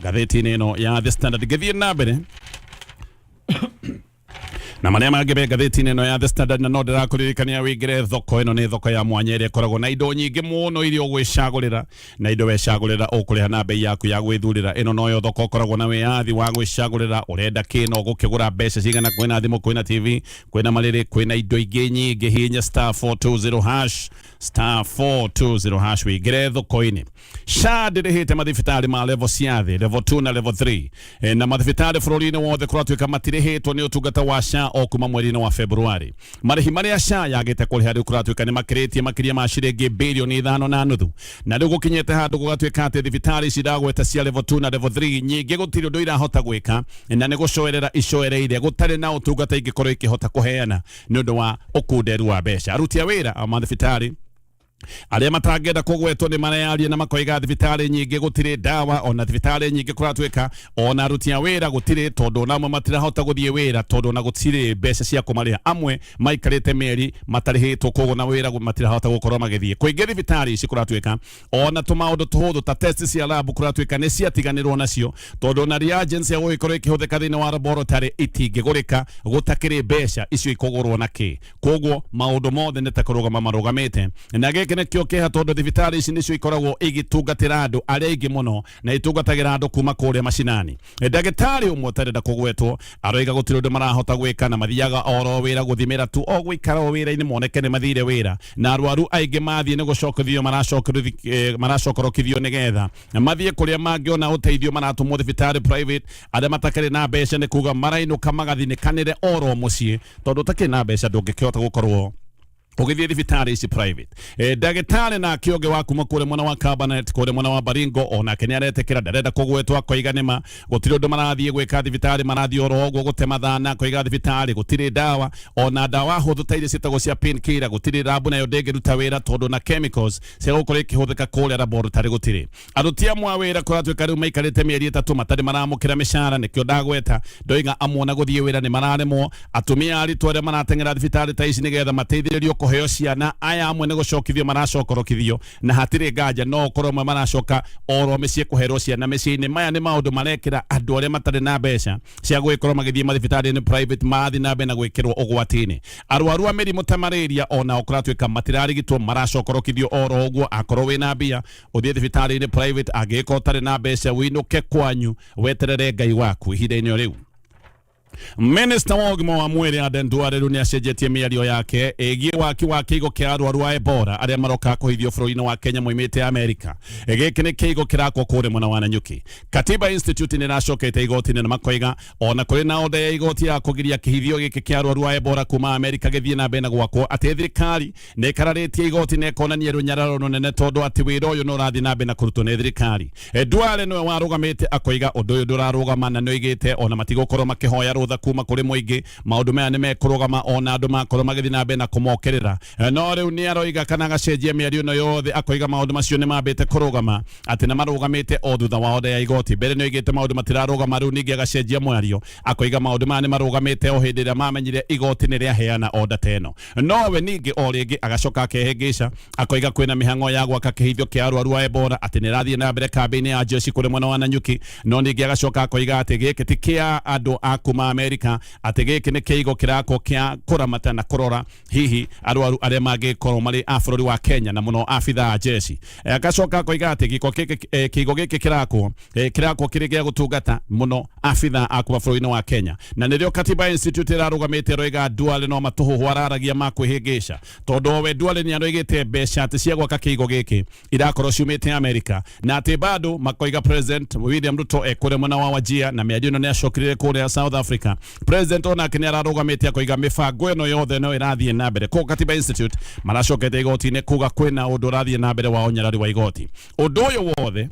ngathĩti-inĩ ĩno ya The Standard. Ngĩthiĩ na mbere na marĩa mangĩ me ngathĩti-inĩ ĩno ya The Standard, na no ndĩrakũririkania wĩingĩre thoko ĩno. Nĩ thoko ya mwanya ĩrĩa ĩkoragwo na indo nyingĩ mũno iria ũgwĩcagũrĩra, na indo wecagũrĩra ũkũrĩha na bei yaku ya gwĩthurĩra. Ĩno noyo thoko ũkoragwo na wĩyathi wa gwĩcagũrĩra ũrenda kĩ na ũgũkĩgũra mbeca cigana. Kwĩna thimũ, kwĩna TV, kwĩna marĩrĩ, kwĩna indo ingĩ nyingĩ. Hihinya star 420 hash, star 420 hash wĩingĩre thoko-inĩ. SHA ndĩrĩhĩte mathibitarĩ ma level cia thĩ, level 2 na level 3, na mathibitarĩ bũrũri-inĩ wothe kũratuĩka matirĩhĩtwo nĩ ũtungata wa SHA o kuma mweri-inĩ wa Februari. Marĩhi marĩa SHA yagĩte kũrĩha rĩu kũratuĩka nĩ makĩrĩtie makĩria ma ciringi birioni 5.5, na rĩu gũkinyĩte handũ gũgatuĩka atĩ thibitarĩ ici ndagweta cia level 2 na level 3 nyingĩ gũtirĩ ũndũ irahota gwĩka, na nĩ gũcoerera icoereire gũtarĩ na ũtungata ingĩkorwo ikĩhota kũheana nĩ ũndũ wa ũkunderu wa mbeca. Aruti a wĩra a mathibitarĩ Arĩa matangĩenda kũgwetwo nĩ mareyaria na makoiga thibitarĩ nyingĩ gũtirĩ ndawa, ona thibitarĩ nyingĩ kũratuĩka ona aruti a wĩra gũtirĩ, tondũ ona amwe matirahota gũthiĩ wĩra tondũ ona gũtirĩ mbeca cia kũmarĩha. Amwe maikarĩte mĩeri matarĩhĩtwo, koguo na wĩra matirahota gũkorwo magĩthiĩ. Kũingĩ thibitarĩ ici kũratuĩka ona tũmaũndũ tũhũthũ ta test cia lab kũratuĩka nĩ ciatiganĩrwo nacio, tondũ ona reagents cia gũgĩkorwo ikĩhũthĩka thĩinĩ wa laboratory itingĩgũrĩka gũtakĩrĩ mbeca icio ikũgũrwo na kĩ. Koguo maũndũ mothe nĩ ta kũrũgama marũgamĩte, na gĩkĩ nĩkĩo kĩeha, tondũ thibitarĩ ici nĩcio ikoragwo igĩtungatĩra andũ arĩa aingĩ mũno na itungatagĩra andũ kuma kũrĩa macinani. Ndagĩtarĩ ũmwe ũtarenda kũgwetwo aroiga gũtirĩ ũndũ marahota gwĩka na mathiaga oro wĩra gũthimĩra tu, o gũikara o wĩra-inĩ moneke nĩ mathire wĩra, na arwaru aingĩ mathiĩ nĩ gũcokithio maracokorokithio nĩgetha mathiĩ kũrĩa mangĩona ũteithio, maratũmwo thibitarĩ private. Arĩa matakĩrĩ na mbeca nĩ kuga marainũka magathinĩkanĩre oro mũciĩ, tondũ ũtakĩrĩ na mbeca ndũngĩkĩhota gũkorwo ũgĩthiĩ thibitarĩ ici private. Ndagĩtarĩ nake ũngĩ wa kuma kũrĩa mwena wa Kabarnet, kũrĩa mwena wa Baringo, onake nĩ aretĩkĩra, ndarenda kũgwetwo, akoiga nĩma gũtirĩ ũndũ marathiĩ gwĩka thibitarĩ, marathiĩ oro ũguo gũte mathana. Akoiga thibitarĩ gũtirĩ ndawa, ona ndawa hũthũ ta iria ciĩtagwo cia painkiller gũtirĩ, lab nayo ndĩngĩruta wĩra tondũ na chemicals cia gũkorwo ikĩhũthĩka kũrĩa laboratory gũtirĩ. Aruti amwe a wĩra kũratuĩka rĩu maikarĩte mĩeri 3 matarĩ maramũkĩra mĩcara, nĩkĩo ndagweta ndoiga amwe ona gũthiĩ wĩra nĩ mararemwo. Atumia aritũ arĩa marateng'era thibitarĩ ta ici nĩgetha mateithĩrĩrio kũheo ciana, aya amwe nĩ gũcokithio maracokorokithio, na hatirĩ nganja no ũkorwo amwe maracoka oro mĩciĩ kũherwo ciana mĩciĩ-inĩ. Maya nĩ maũndũ marekĩra andũ arĩa matarĩ na mbeca cia gũgĩkorwo magĩthiĩ mathibitarĩ-inĩ private marathiĩ na mbere na gwĩkĩrwo ũgwati-inĩ. Arwaru a mĩrimũ ta malaria onao kũratuĩka matirarigitwo, maracokorokithio oro ũguo. Akorwo wĩna mbia ũthiĩ thibitarĩ-inĩ private, angĩgĩkorwo ũtarĩ na mbeca wĩinũke kwanyu weterere Ngai waku ihinda-inĩ o rĩu. Minista wa ũgima wa mwĩrĩ Aden Duale rĩu nĩ acenjetie mĩario yake ĩgiĩ waki wa kĩigo kĩa arwaru a Ebola arĩa maroka kũhithio bũrũri-inĩ wa Kenya moimĩte Amerika. Gĩkĩ nĩ kĩigo kĩrakwo kũrĩa mwena wa Nanyuki. Katiba Institute nĩ ĩracokete igoti-inĩ na makoiga ona kũrĩ na oda ya igoti ya kũgiria kĩhithio gĩkĩ kĩa arwaru a Ebola kuma Amerika gĩthiĩ na mbere na gwakwo, atĩ thirikari nĩ ĩkararĩtie igoti na ĩkonania rũnyararo rũnene tondũ atĩ wĩra ũyũ nĩ ũrathiĩ na mbere na kũrutwo nĩ thirikari. Duale nĩwe warũgamĩte akoiga ũndũ ũyũ ndũrarũgama, na nĩoigĩte ona matigũkorwo makĩhoya rũtha kuma kũrĩ mũingĩ, maũndũ maya nĩ mekũrũgama ona andũ makorwo magĩthiĩ na mbere na kũmokĩrĩra. No rĩu nĩ aroiga kana agacenjia mĩario ĩno yothe, akoiga maũndũ macio nĩ mambĩte kũrũgama, atĩ na marũgamĩte o thutha wa oda ya igoti. Mbere nĩ oigĩte maũndũ matirarũgama, rĩu ningĩ agacenjia mwario akoiga maũndũ maya nĩ marũgamĩte o hĩndĩ ĩrĩa mamenyire igoti nĩ rĩaheana oda ta ĩno. Nowe ningĩ o rĩngĩ agacoka akehĩngĩca akoiga kwĩna mĩhang'o ya gwaka kĩhithio kĩa arwaru a Ebola, atĩ nĩ ĩrathiĩ na mbere kambĩ-inĩ ya jeshi kũrĩa mwena wa Nanyuki. No ningĩ agacoka akoiga atĩ gĩkĩ ti kĩa andũ a kuma Amerika, atĩ gĩkĩ nĩ kĩigo kĩrakwo kĩa kũramata na kũrora hihi arwaru arĩa mangĩkorwo marĩ a bũrũri wa Kenya na mũno abithaa a jeshi. Agacoka akoiga atĩ gĩko gĩkĩ, kĩigo gĩkĩ kĩrakwo kĩrĩ gĩa gũtungata mũno abithaa a kuma bũrũri-inĩ wa Kenya. Na nĩrĩo Katiba Institute ĩrarũgamĩte ĩroiga Duale no matũhũhũ araragia ma kwĩhĩngĩca, tondũ we Duale nĩ aroigĩte mbeca atĩ cia gwaka kĩigo gĩkĩ irakorwo ciumĩte Amerika, na atĩ bado makoiga President William Ruto ekũrĩa mwena wa Wajir, na mĩario ĩno nĩ acokire kũrĩa South Africa. President onake nĩ ararũgamĩte akoiga mĩbango ĩno yothe no ĩrathiĩ na mbere. Koguo Katiba Institute maracokete igoti-inĩ kuga kwĩna ũndũ ũrathiĩ na mbere wa ũnyarari wa igoti. Ũndũ ũyũ wothe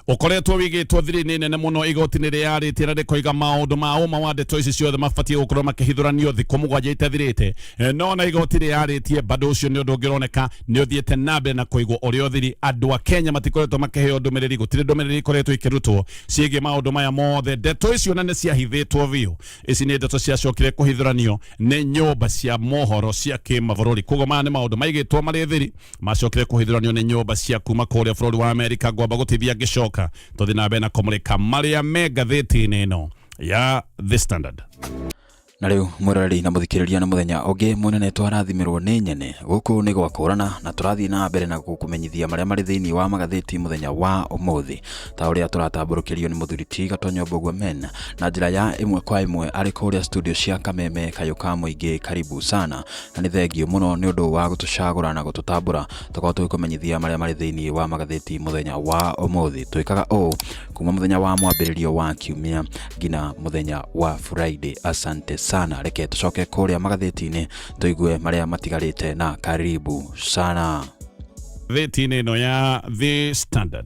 ũkoretwo wigĩtwo thiri-inĩ nene mũno igoti-inĩ rĩarĩtie na rĩkoiga maũndũ ma ũma wa ndeto ici ciothe mabatiĩ gũkorwo makĩhithũranio thikũ 7 itathirĩte. No na igoti rĩarĩtie bado ũcio nĩ ũndũ ũngĩroneka nĩ ũthiĩte na mbere na kũigwo ũrĩ ũthiri. Andũ a Kenya matikoretwo makĩheo ndũmĩrĩri, gũtirĩ ndũmĩrĩri ikoretwo ikĩrutwo ciĩgiĩ maũndũ maya mothe. Ndeto icio na nĩ ciahithĩtwo biũ, ici nĩ ndeto ciacokire kũhithũranio nĩ nyũmba cia mohoro cia kĩmabũrũri. Koguo maya nĩ maũndũ maigĩtwo marĩ thiri, macokire kũhithũranio nĩ nyũmba cia kuma kũrĩa bũrũri wa Amerika. Ngwamba gũtithia ngĩcoka tũthiĩ na mbere na kũmũrĩka marĩa me ngathĩti-inĩ ĩno ya The Standard. Na rĩu mwĩroreri na mũthikĩrĩria, nĩ mũthenya ũngĩ mũnene twarathimirwo nĩ nyene gũkũ nĩ gwakũrana, na tũrathiĩ na mbere na gũkũmenyithia marĩa marĩ thĩinĩ wa magathĩti mũthenya wa ũmũthĩ, ta ũrĩa tũratambũrũkĩrio nĩ mũthuri ti Gatonyo Mbũgua Men na njĩra ya ĩmwe kwa ĩmwe arĩ kũrĩa studio cia Kameme Kayũ ka Mũingĩ. Karibu sana na nĩ thengio mũno nĩ ũndũ wa gũtũcagũra na gũtũtambũra tũkorwo tũgĩkũmenyithia marĩa marĩ thĩinĩ wa magathĩti mũthenya wa ũmũthĩ. Twĩkaga ũũ kuma mũthenya wa mwambĩrĩrio wa kiumia nginya mũthenya wa Friday. Asante sana, reke tũcoke kũrĩa magathĩti-inĩ tũigue marĩa matigarĩte, na karibu sana. Ngathĩti-inĩ ĩno ya The Standard,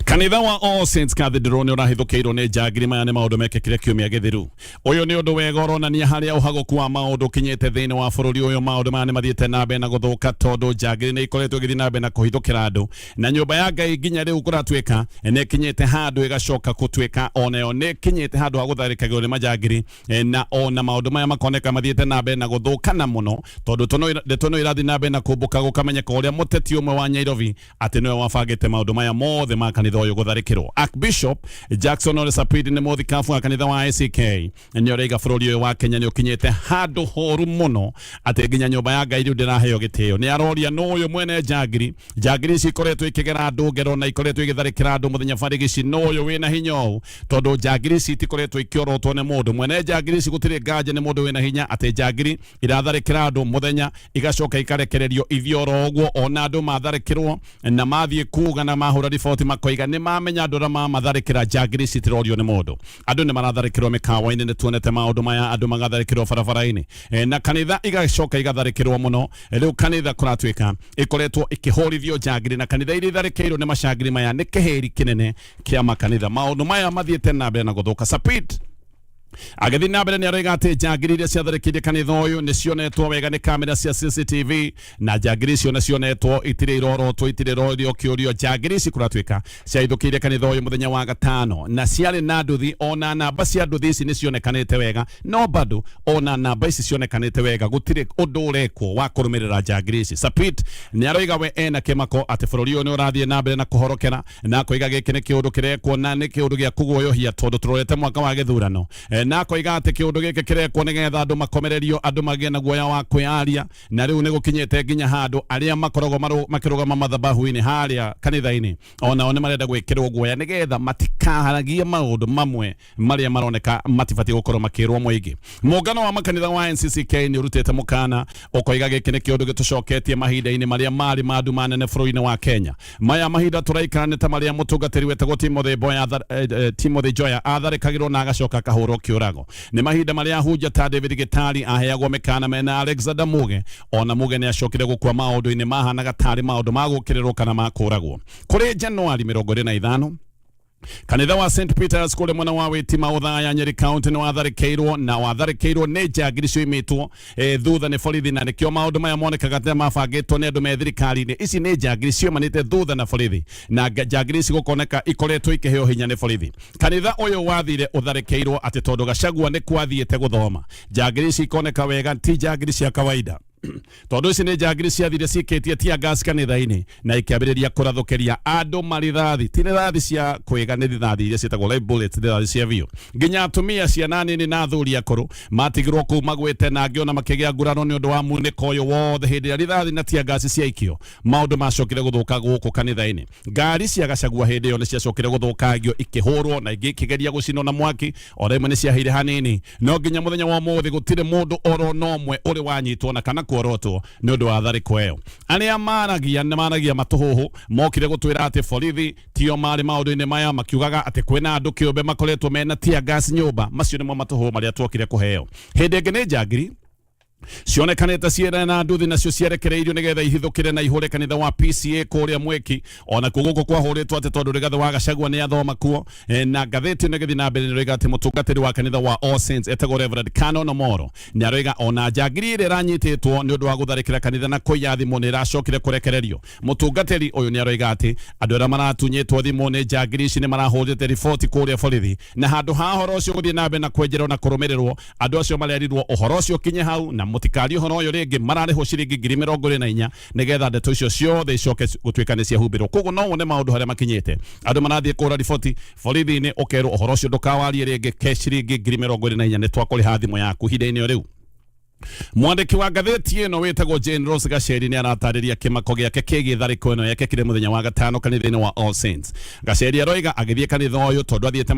Kanitha wa All Saints Cathedral nĩ ũrahithũkĩirwo nĩ njangiri. Maya nĩ maũndũ mekĩkire kiumia gĩthiru. Ũyũ nĩ ũndũ wega ũronania harĩa ũhagũku wa maũndũ ũkinyĩte thĩinĩ wa bũrũri ũyũ. Maũndũ maya nĩ mathiĩte na mbere na gũthũka tondũ njangiri nĩ ikoretwo igĩthiĩ na mbere na kũhithũkĩra andũ na nyũmba ya Ngai nginya rĩu kũratuĩka nĩ ĩkinyĩte handũ ĩgacoka gũtuĩka onayo nĩ ĩkinyĩte handũ ha gũtharĩkagĩrwo nĩ manjangiri. Na ona maũndũ maya makoneka mathiĩte na mbere na gũthũkana mũno tondũ ndeto no irathiĩ na mbere na kũmbũka gũkamenyeka ũrĩa mũteti ũmwe wa Nyairobi atĩ nĩwe wabangĩte maũndũ maya mothe ma kanitha ũyũ gũtharĩkĩrwo. Archbishop Jackson Ole Sapit nĩ mũthikabu wa kanitha wa ACK nĩ ũraiga bũrũri ũyũ wa Kenya nĩ ũkinyĩte handũ horu mũno atĩ nginya nyũmba ya Ngai rĩu ndĩraheo gĩtĩo. Nĩ aroria nũ ũyũ mwene njangiri. Njangiri ici ikoretwo ikĩgera andũ ngero na ikoretwo igĩtharĩkĩra andũ mũthenya barigici. Nũ ũyũ wĩna hinya ũũ? Tondũ njangiri ici itikoretwo ikĩorotwo nĩ mũndũ. Mwene njangiri ici gũtirĩ nganja nĩ mũndũ wĩna hinya atĩ njangiri iratharĩkĩra andũ mũthenya igacoka ikarekererio ithiĩ oro ũguo. Ona andũ matharĩkĩrwo na mathiĩ kuga na mahũra riboti makoiga nĩ mamenya andũ arĩa mamatharĩkĩra, njangiri ici itirorio nĩ mũndũ. Andũ nĩ maratharĩkĩrwo mĩkawa-inĩ, nĩ tuonete maũndũ maya, andũ magatharĩkĩrwo barabara-inĩ, na kanitha igacoka igatharĩkĩrwo mũno. Rĩu kanitha kũratuĩka ĩkoretwo ĩkĩhũrithio njangiri, na kanitha iria itharĩkĩirwo nĩ macangiri maya nĩ kĩhĩri kĩnene kĩa makanitha. Maũndũ maya mathiĩte na mbere na gũthũka. Sapit agĩthiĩ na mbere nĩ aroiga atĩ njangiri iria ciatharĩkĩire kanitha ũyũ nĩ cionetwo wega nĩ kamera cia CCTV, na njangiri icio nĩ cionetwo itirĩ irorotwo, itirĩ irorio kĩũrio. Njangiri ici kũratuĩka ciahithũkĩire kanitha ũyũ mũthenya wa gatano na ciarĩ na nduthi, ona namba cia nduthi ici nĩ cionekanĩte wega, no bado ona namba ici cionekanĩte wega gũtirĩ ũndũ ũrekwo wa kũrũmĩrĩra njangiri ici. Sapit nĩ aroiga we ena kĩmako atĩ bũrũri ũyũ nĩ ũrathiĩ na mbere na kũhorokera, na akoiga gĩkĩ nĩ kĩũndũ kĩrekwo na nĩ kĩũndũ gĩa kũguoyohia tondũ tũrorete mwaka wa gĩthurano. Na akoiga atĩ kĩũndũ gĩkĩ kĩrekwo nĩgetha andũ makomererio, andũ magĩe na guoya wa kwĩyaria, na rĩu nĩ gũkinyĩte nginya handũ arĩa makoragwo makĩrũgama mathabahu-inĩ harĩa kanitha-inĩ onao nĩ marenda gwĩkĩrwo guoya nĩgetha matikaharagie maũndũ mamwe marĩa maroneka matibatiĩ gũkorwo makĩrwo mũingĩ. Mũngano wa makanitha wa NCCK nĩ ũrutĩte mũkana ũkoiga gĩkĩ nĩ kĩũndũ gĩtũcoketie mahinda-inĩ marĩa marĩ ma nduma nene bũrũri-inĩ wa Kenya. Maya mahinda tũraikara nĩ ta marĩa mũtungatĩri wetagwo Timothy Boya Timothy Joya atharĩkagĩrwo na agacoka akahũrwo kĩũrago. Nĩ mahinda marĩa ahunjia ta David Gĩtari aheagwo mĩkana mena Alexander Muge, ona Muge nĩ acokire gũkua maũndũ-inĩ mahanaga tarĩ maũndũ ma gũkĩrĩrwo kana ma kũragwo. Kũrĩ Januari 25 kanitha wa St Peters kũrĩa mwena wa Witima Othaya, Nyeri County nĩ watharĩkĩirwo na watharĩkĩirwo nĩ njangiri cioimĩtwo thutha nĩ borithi, na nĩkĩo maũndũ maya monekaga ta mabangĩtwo nĩ andũ me thirikari-inĩ. Ici nĩ njangiri cioimanĩte thutha na borithi, na njangiri ici gũkoneka ikoretwo ikĩheo hinya nĩ borithi. Kanitha ũyũ wathire ũtharĩkĩirwo atĩ tondũ Gachagua nĩ kwathiĩte gũthoma. Njangiri ici ikoneka wega ti njangiri cia kawaida, tondũ ici nĩ njangiri ciathire cikĩtie tear gas kanitha-inĩ na ikĩambĩrĩria kũrathũkĩria andũ marithathi. Ti rithathi cia kwĩga, nĩ rithathi iria ciĩtagwo live bullets, rithathi cia biũ. Nginya atumia, ciana nini na athuri akũrũ matigirwo kũu magwĩte, na angĩ ona makĩgĩa nguraro nĩ ũndũ wa munĩko ũyũ wothe. Hĩndĩ ĩrĩa rithathi na tear gas ciaikio, maũndũ macokire gũthũka gũkũ kanitha-inĩ. Ngari cia Gachagua hĩndĩ ĩyo nĩ ciacokire gũthũkangio, ikĩhũrwo na ingĩ ikĩgeria gũcinwo na mwaki, o rĩmwe nĩ ciaheire hanini. No nginya mũthenya wa ũmũthĩ gũtirĩ mũndũ oro na ũmwe ũrĩ wanyitwo na kana kuorotwo nĩ ũndũ wa tharĩko ĩyo. Arĩa maragia nĩ maragia matũhũhũ, mokire gũtwĩra atĩ borithi tio marĩ maũndũ-inĩ maya, makiugaga atĩ kwĩna andũ kĩũmbe makoretwo mena tear gas nyũmba. Macio nĩmo matũhũhũ marĩa tuokire kũheo. Hĩndĩ ĩngĩ nĩ njangiri cionekanĩte ciĩna na nduthi, nacio ciarekereirio nĩgetha ihithũkĩre na ihũre kanitha wa PCA kũrĩa Mweki. Ona kuo gũkũ kwahũrĩtwo atĩ tondũ Rigathĩ wa Gachagua nĩ athoma kuo. Na ngathĩti ĩno ĩgĩthiĩ na mbere nĩ atĩ mũtungatĩri wa kanitha wa All Saints etagwo Reverend Canon Omoro nĩ aroiga ona njangiri ĩrĩa ĩranyitĩtwo nĩ ũndũ wa gũtharĩkĩra kanitha na kũiya thimũ nĩ ĩracokire kũrekererio. Mũtungatĩri ũyũ nĩ aroiga atĩ andũ arĩa maratunyĩtwo thimũ nĩ njangiri ici nĩ marahũrĩte riboti kũrĩa borithi, na handũ ha ũhoro ũcio gũthiĩ na mbere na kwenjerwo na kũrũmĩrĩrwo, andũ acio marerirwo ũhoro ũcio ũkinye hau na mũtikarie ũhoro ũyũ rĩngĩ. Mararĩhwo ciringi 24,000 nĩgetha ndeto icio ciothe icoke gũtuĩka nĩ ciahumbĩrwo. Koguo no wone maũndũ harĩa makinyĩte, andũ marathiĩ kũhũra riboti borithi-inĩ, ũkerwo ũhoro ũcio ndũkawarie rĩngĩ, ke ciringi 24,000 nĩ twakũrĩha thimũ yaku ihinda-inĩ o rĩu. Mwandĩki wa ngathĩti ĩno wĩtagwo Jane Rose Gaceri nĩ aratarĩria kĩmako gĩake kĩgiĩ tharĩko ĩno yekĩkire mũthenya wa gatano kanitha-inĩ wa All Saints. Gaceri aroiga agĩthiĩ kanitha ũyũ tondũ athiĩte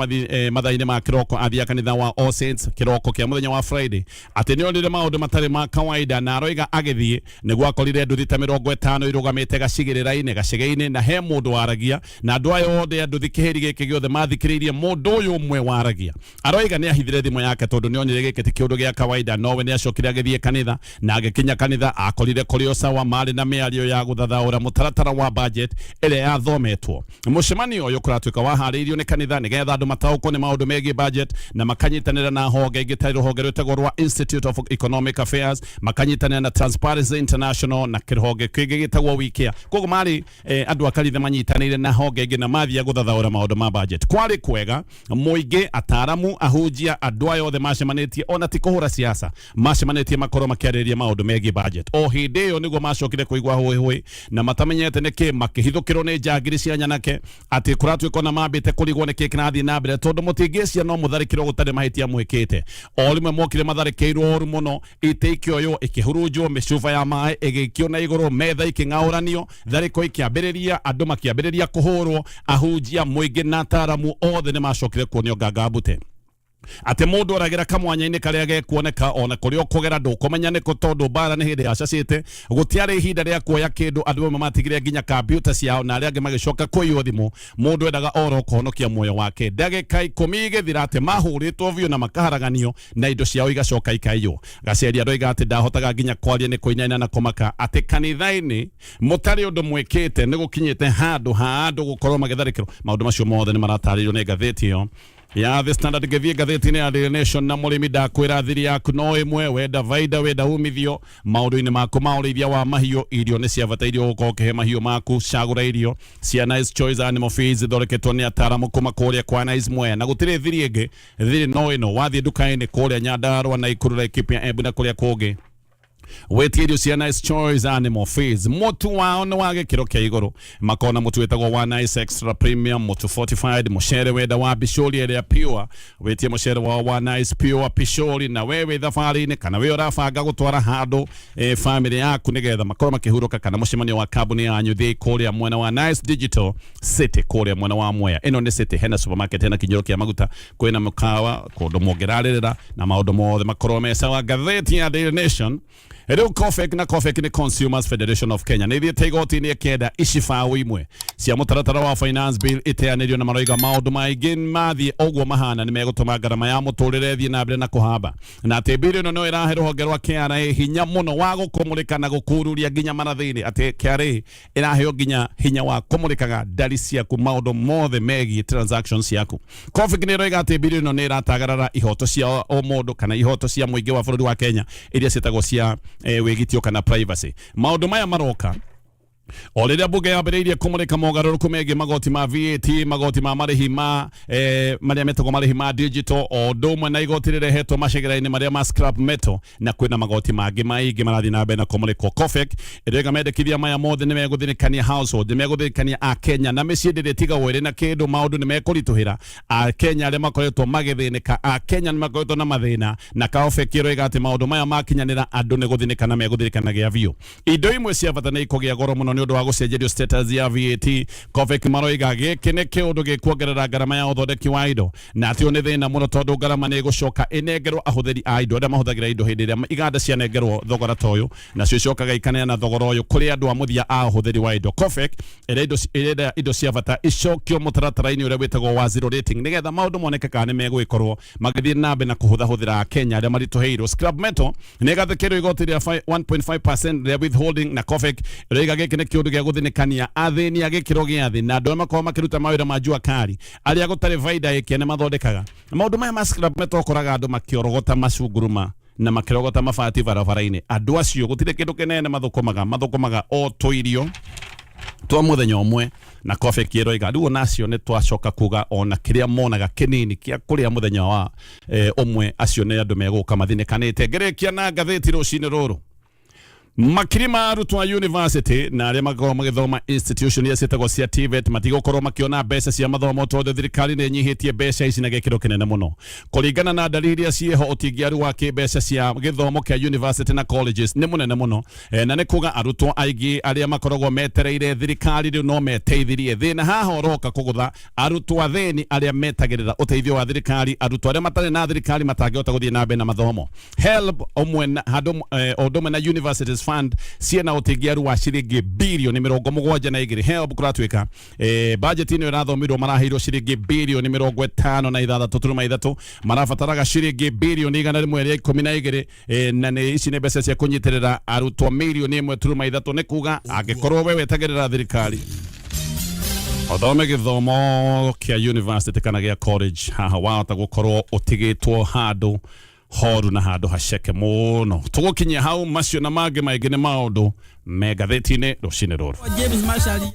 mathaa-inĩ ma kĩroko, athiaga kanitha wa All Saints kĩroko kĩa mũthenya wa Friday, atĩ nĩ onire maũndũ matarĩ ma kawaida, na aroiga agĩthiĩ nĩguo akorire nduthi ta 50 irũgamĩte gacigĩrĩra-inĩ gacege-inĩ, na he mũndũ waragia, na andũ aya othe a nduthi kĩhĩri gĩkĩ gĩothe mathikĩrĩirie mũndũ ũyũ ũmwe waragia. Aroiga nĩ ahithire thimũ yake tondũ nĩ onire gĩkĩ ti kĩũndũ gĩa kawaida, nowe nĩ acokire. Agĩthiĩ kanitha na agĩkinya kanitha akorire kũrĩ o sawa, marĩ na mĩario ya gũthathaũra mũtaratara wa budget ĩrĩa yathometwo. Mũcemanio ũyũ kũratuĩka waharĩirio nĩ kanitha nĩgetha andũ mataũkwo nĩ maũndũ megiĩ budget na makanyitanĩra na honge ingĩ ta rũhonge rwĩtagwo rwa Institute of Economic Affairs, makanyitanĩra na Transparency International na kĩhonge kĩngĩ gĩtagwo WeCare. Koguo marĩ andũ a kanitha manyitanĩire na honge ingĩ na mathia gũthathaũra maũndũ ma budget. Kwarĩ kwega, mũingĩ, ataramu, ahunjia, andũ aya othe macemanĩtie, ona ti kũhũra siasa, macemanĩtie makorwo makĩarĩrĩria maũndũ megiĩ budget. O hĩndĩ ĩyo nĩguo macokire kũigua hũĩ hũĩ na matamenyete nĩkĩ, makĩhithũkĩrwo nĩ njangiri cia nyanake, atĩ kũratuĩka ona mambĩte kũrigwo nĩkĩ kĩrathiĩ na mbere, tondũ mũtingĩcia no mũtharĩkĩrwo gũtarĩ mahĩtia mwĩkĩte. O rĩmwe mokire matharĩkĩirwo ũru mũno, itĩ ikĩoywo, ikĩhurunjwo, mĩcuba ya maĩ ĩgĩikio na igũrũ, metha ikĩng'aũranio, tharĩko ikĩambĩrĩria, andũ makĩambĩrĩria kũhũrwo. Ahunjia, mũingĩ na ataramu othe nĩ macokire kuonio nganga mbute, atĩ mũndũ oragĩra kamwanya-inĩ karĩa gekuoneka, ona kũrĩa ũkũgera ndũkũmenya nĩkũ, tondũ mbara nĩ hĩndĩ yacacĩte. Gũtiarĩ ihinda rĩa kuoya kĩndũ. Andũ amwe matigire nginya kambiuta ciao na arĩa angĩ magĩcoka kũiywo thimũ. Mũndũ endaga oro kũhonokia muoyo wake. Ndagĩka 10 igĩthira, atĩ mahũrĩtwo biũ na makaharaganio na indo ciao igacoka ikaiywo. Gaceria ndoiga atĩ ndahotaga nginya kwaria nĩ kũinaina na kũmaka, atĩ kanitha-inĩ mũtarĩ ũndũ mwĩkĩte nĩ gũkinyĩte handũ ha andũ gũkorwo magĩtharĩkĩrwo. Maũndũ macio mothe nĩ maratarĩrio nĩ ngathĩti ĩyo ya The Standard. Ngĩthiĩ ngathĩti-inĩ ya Daily Nation, na mũrĩmi, ndakwĩra thiri yaku no ĩmwe: wenda baida, wenda umithio maũndũ-inĩ maku ma ũrĩithia wa mahiũ, irio nĩ cia bata, irio gũkorwo ũkĩhe mahiũ maku. Cagũra irio cia Nice Choice Animal Feeds, ithondeketwo nĩ ataaramu kuma kũrĩa kwa Nice Mwea, na gũtirĩ thiri ĩngĩ, thiri no ĩno. Wathiĩ nduka-inĩ kũrĩa Nyandarua na Ikuru, Laikipia, Embu na kũrĩa kũngĩ, wetie irio cia Nice Choice Animal Feeds. Mũtu wao nĩ wa gĩkĩro kĩa igũrũ, makona mũtu wĩtagwo wa Nice Extra Premium, mũtu fortified. Mũcere wenda wa bicũri ĩrĩa pure, wĩtie mũcere wao wa Nice Pure Pishori. Na we wĩ thabarĩ-inĩ kana we ũrabanga gũtwara handũ family yaku nĩgetha makorwo makĩhurũka, kana mũcemanio wa kambuni yanyu, thiĩ kũrĩa mwena wa Nice Digital City, kũrĩa mwena wa Mwea. Ĩno nĩ city, hena supermarket, hena kinyũro kĩa maguta, kwĩna mũkawa, kũndũ mũngĩrarĩrĩra na maũndũ mothe makorwo me sawa. Ngathĩti ya Daily Nation rĩu, COFEK, na COFEK nĩ Consumers Federation of Kenya, nĩ ithiĩte igoti-inĩ ĩkenda icibaũ imwe cia mũtaratara wa finance bill iteanĩrio, na maroiga maũndũ maingĩ mathiĩ ũguo mahana nĩ megũtũma ngarama ya mũtũrĩre ĩthiĩ na mbere na kũhamba, na atĩ bill ĩno no ĩrahe rũhonge rwa KRA hinya mũno wa gũkũmũrĩka na gũkururia nginya marathĩ-inĩ, atĩ KRA ĩraheo nginya hinya wa kũmũrĩkaga ndari ciaku, maũndũ mothe megiĩ transactions ciaku. COFEK nĩ ĩroiga atĩ bill ĩno nĩ ĩratagarara ihoto cia o mũndũ kana ihoto cia mũingĩ wa bũrũri wa Kenya iria ciĩtagwo cia wĩgitio kana privacy. Maũndũ maya maroka o rĩrĩa mbunge yambĩrĩirie kũmũrĩka mogarũrũku megiĩ magoti ma VAT, magoti ma marĩhi ma marĩa metagwo marĩhi ma digital, o ũndũ ũmwe na igoti rĩrehetwo macegera-inĩ marĩa ma scrap metal, na kwĩna magoti mangĩ maingĩ marathiĩ na mbere na kũmũrĩkwo. COFEK ĩrĩga mendekithia maya mothe nĩ megũthirikania household, nĩ megũthirikania Akenya na mĩciĩ ndĩrĩtigagwo ĩrĩ na kĩndũ. Maũndũ nĩ mekũritũhĩra Akenya arĩa makoretwo magĩthĩnĩka. Akenya nĩ makoretwo na mathĩna, na COFEK ĩroiga atĩ maũndũ maya makinyanĩra, andũ nĩ gũthĩnĩka na megũthirikana gĩa biũ. Indo imwe cia bata nĩ ikũgĩa goro mũno nĩ ũndũ wa gũcenjerio status ya VAT. COFEK maroiga gĩkĩ nĩ kĩũndũ gĩkuongerera ngarama ya ũthondeki wa indo, na atĩ ũyũ nĩ thĩna mũno, tondũ ngarama nĩ ĩgũcoka ĩnengerwo ahũthĩri a indo arĩa mahũthagĩra indo hĩndĩ ĩrĩa iganda cianengerwo thogora ta ũyũ, nacio icokaga ikaneana thogora ũyũ kũrĩ andũ a mũthia a ũhũthĩri wa indo. COFEK ĩrenda indo cia bata icokio mũtaratara-inĩ ũrĩa wĩtagwo wa zero rating, nĩgetha maũndũ moneke kana nĩ megũgĩkorwo magĩthiĩ na mbere na kũhũthahũthĩra Akenya arĩa maritũhĩirwo. Scrap metal nĩ ĩgathĩkĩrwo igoti rĩa 1.5% rĩa withholding, na COFEK ĩroiga gĩkĩ nĩ kĩũndũ gĩa gũthĩnĩkania athĩni a gĩkĩro gĩa thĩ na andũ arĩa makoragwo makĩruta mawĩra ma jua kari, arĩa gũtarĩ baida ĩkĩene mathondekaga maũndũ maya ma scrap metal. Ũkoraga andũ makĩorogota macunguruma na makĩrogota mabati barabara-inĩ. Andũ acio gũtirĩ kĩndũ kĩnene mathũkũmaga, mathũkũmaga o tũirio twa mũthenya ũmwe, na COFEK ĩroiga rĩu onacio nĩ twacoka kuga ona kĩrĩa monaga kĩnini kĩa kũrĩa mũthenya wa ũmwe, acio nĩ andũ megũka mathinĩkanĩte. Ngĩrĩkia na ngathĩti rũcinĩ rũrũ, makiri ma arutwo a university na arĩa makoragwo magĩthoma institution iria ciĩtagwo cia TVET matigũkorwo makĩona mbeca cia mathomo, tondũ thirikari nĩ ĩnyihĩtie mbeca ici na gĩkĩro kĩnene mũno. Kũringana na ndari iria ciĩho, ũtingiaru wa kĩmbeca cia gĩthomo kĩa university na colleges nĩ mũnene mũno, na nĩ kuga arutwo aingĩ arĩa makoragwo metereire thirikari rĩu no meteithirie. Thĩna haha ũroka kũgũtha arutwo athĩni arĩa metagĩrĩra ũteithio wa thirikari, arutwo arĩa matarĩ na thirikari matangĩhota gũthiĩ na mbere na mathomo. HELB ũmwe na handũ o ũndũ ũmwe na Universities Fund ciena ũtingiaru wa ciringi birioni 72. HELB kũratuĩka budget ĩno ĩrathomirwo maraheirwo ciringi birioni 56.3, marabataraga ciringi birioni 112, na nĩ ici nĩ mbeca cia kũnyitĩrĩra arutwo mirioni 1.3. Nĩ kuga angĩkorwo we wetagĩrĩra thirikari ũthome gĩthomo kĩa university kana gĩa college, haha wahota gũkorwo ũtigĩtwo handũ horu na handũ haceke mũno. Tũgũkinyia hau, macio na mangĩ maingĩ nĩ maũndũ me ngathĩti-inĩ rũcinĩ rũrũ. James Mashari.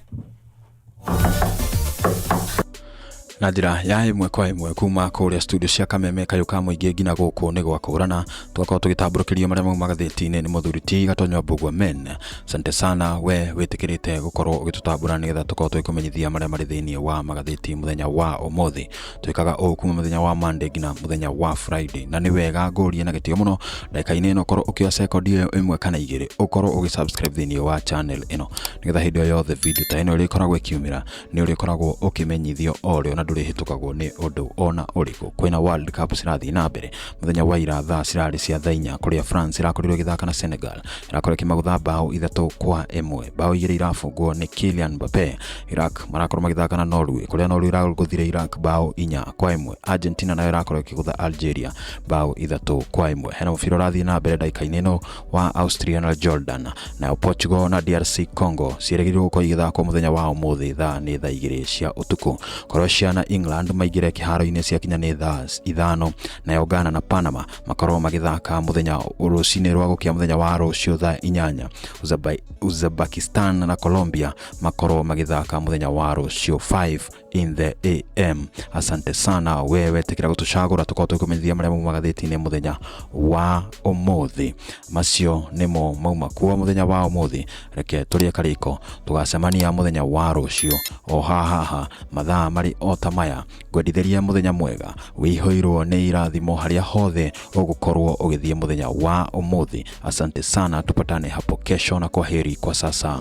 Na njĩra ya ĩmwe kwa ĩmwe kuma kũrĩa studio cia Kameme kayũ ka mũingĩ nginya gũkũ nĩ gwakũrana, tũgakorwo tũgĩtambũrũkĩrio marĩa mauma magathĩti-inĩ nĩ mũthuri ti Gatonyo Mbugua men. Asante sana we wĩtĩkĩrĩte gũkorwo ũgĩtũtambũra nĩgetha tũkorwo tũgĩkũmenyithia marĩa marĩ thĩinĩ wa magathĩti mũthenya wa ũmũthĩ. Twĩkaga ũũ kuma mũthenya wa Monday nginya mũthenya wa Friday, na nĩ wega ngũrie na gĩtĩo mũno ndagĩka-inĩ ĩno ũkorwo ũkĩoya sekondi ĩyo ĩmwe kana igĩrĩ ũkorwo ũgĩ-subscribe thĩinĩ wa channel ĩno, nĩgetha hĩndĩ o yothe video ta ĩno ĩrĩkoragwo ĩkiumĩra nĩ ũrĩkoragwo ũkĩmenyithio o rĩo na ndũrĩhĩtũkagwo nĩ ũndũ ona ũrĩkũ. Kwĩna World Cup cirathiĩ na mbere. Mũthenya wa ira thaa cirarĩ cia thaa 4 kũrĩa France ĩrakorirwo ĩgĩthaka na Senegal, ĩrakorwo ĩkĩmagũtha mbaũ 3-1, mbaũ 2 irabungwo nĩ Kylian Mbappe. Iraq marakorwo magĩthaka na Norway, kũrĩa Norway ĩragũthire Iraq mbaũ 4-1. Argentina nayo ĩrakorwo ĩkĩgũtha Algeria mbaũ 3-1. Hena mũbira ũrathiĩ na mbere ndagĩka-inĩ ĩno wa Austria na Jordan, nayo Portugal na DRC Congo ciĩrĩgĩrĩirwo gũkorwo igĩthakwo mũthenya wa ũmũthĩ thaa nĩ thaa 2 cia ũtukũ. Croatia na England maingĩre kĩharo-inĩ ciakinya nĩ thaa 5, nayo Ghana na Panama makorwo magĩthaka mũthenya rũcinĩ rwa gũkĩa mũthenya wa rũciũ thaa 8. Uzbekistan na Colombia makorwo magĩthaka mũthenya wa rũciũ 5 in the AM. Asante sana wewe wetĩkĩra gũtũcagũra tũkorwo tũkũmenyithia marĩa mauma magathĩti-inĩ mũthenya wa ũmũthĩ. Macio nĩmo mauma kuo mũthenya wa ũmũthĩ. Reke tũrĩe karĩko, tũgacemania mũthenya wa rũciũ o haha mathaa marĩ o ta maya. Ngwendithĩria mũthenya mwega wĩihũirwo nĩ irathimo harĩa hothe ũgũkorwo ũgĩthiĩ mũthenya wa ũmũthĩ. Asante sana, tupatane hapo kesho na kwaheri kwa sasa.